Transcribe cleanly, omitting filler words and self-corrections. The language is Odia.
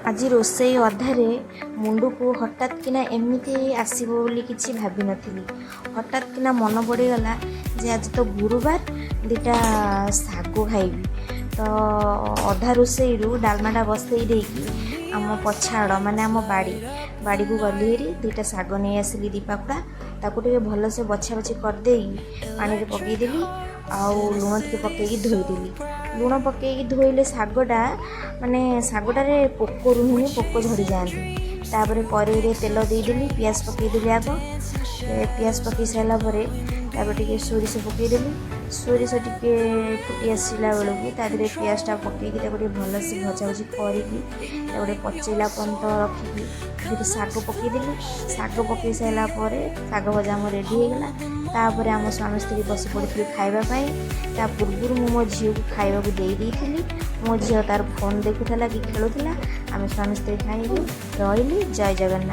ଆଜି ରୋଷେଇ ଅଧାରେ ମୁଣ୍ଡକୁ ହଠାତ୍ କିନା ଏମିତି ଆସିବ ବୋଲି କିଛି ଭାବିନଥିଲି। ହଠାତ୍ କିନା ମନେ ପଡ଼ିଗଲା ଯେ ଆଜି ତ ଗୁରୁବାର, ଦୁଇଟା ଶାଗ ଖାଇବି। ତ ଅଧା ରୋଷେଇରୁ ଡାଲମାଟା ବସେଇ ଦେଇକି ଆମ ପଛଆଡ଼, ମାନେ ଆମ ବାଡ଼ିକୁ ଗଲି ହେରି। ଦୁଇଟା ଶାଗ ନେଇ ଆସିଲି, 2 ପାକୁଡ଼ା। ତାକୁ ଟିକେ ଭଲସେ ବଛା ବଛି କରିଦେଇକି ପାଣିରେ ପକେଇଦେଲି ଆଉ ଲୁଣ ଟିକେ ପକେଇକି ଧୋଇଦେଲି। ଲୁଣ ପକେଇକି ଧୋଇଲେ ଶାଗଟା, ମାନେ ଶାଗଟାରେ ପୋକ ରୁହେନି, ପୋକ ଝଡ଼ିଯାଆନ୍ତି। ତାପରେ କରେଇରେ ତେଲ ଦେଇଦେଲି, ପିଆଜ ପକେଇଦେଲି ଆଗ। ପିଆଜ ପକେଇ ସାରିଲା ପରେ ତାପରେ ଟିକେ ସୋରିଷ ପକେଇଦେଲି। ସୋରିଷ ଟିକେ ଫୁଟି ଆସିଲା ବେଳକୁ ତା ଦେହରେ ପିଆଜଟା ପକେଇକି ତାକୁ ଟିକେ ଭଲସେ ଭଜାଭଜି କରିକି, ତାକୁ ଟିକେ ପଚେଇଲା ପର୍ଯ୍ୟନ୍ତ ରଖିକି ସେଥିରେ ଶାଗ ପକେଇଦେଲି। ଶାଗ ପକେଇ ସାରିଲା ପରେ ଶାଗ ଭଜା ଆମ ରେଡ଼ି ହେଇଗଲା। ତାପରେ ଆମ ସ୍ୱାମୀ ସ୍ତ୍ରୀ ବସି ପଡ଼ିଥିଲୁ ଖାଇବା ପାଇଁ। ତା ପୂର୍ବରୁ ମୁଁ ମୋ ଝିଅକୁ ଖାଇବାକୁ ଦେଇ ଦେଇଥିଲି। ମୋ ଝିଅ ତାର ଫୋନ୍ ଦେଖୁଥିଲା କି ଖେଳୁଥିଲା। ଆମେ ସ୍ୱାମୀ ସ୍ତ୍ରୀ ଖାଇଲୁ। ରହିଲି, ଜୟ ଜଗନ୍ନାଥ।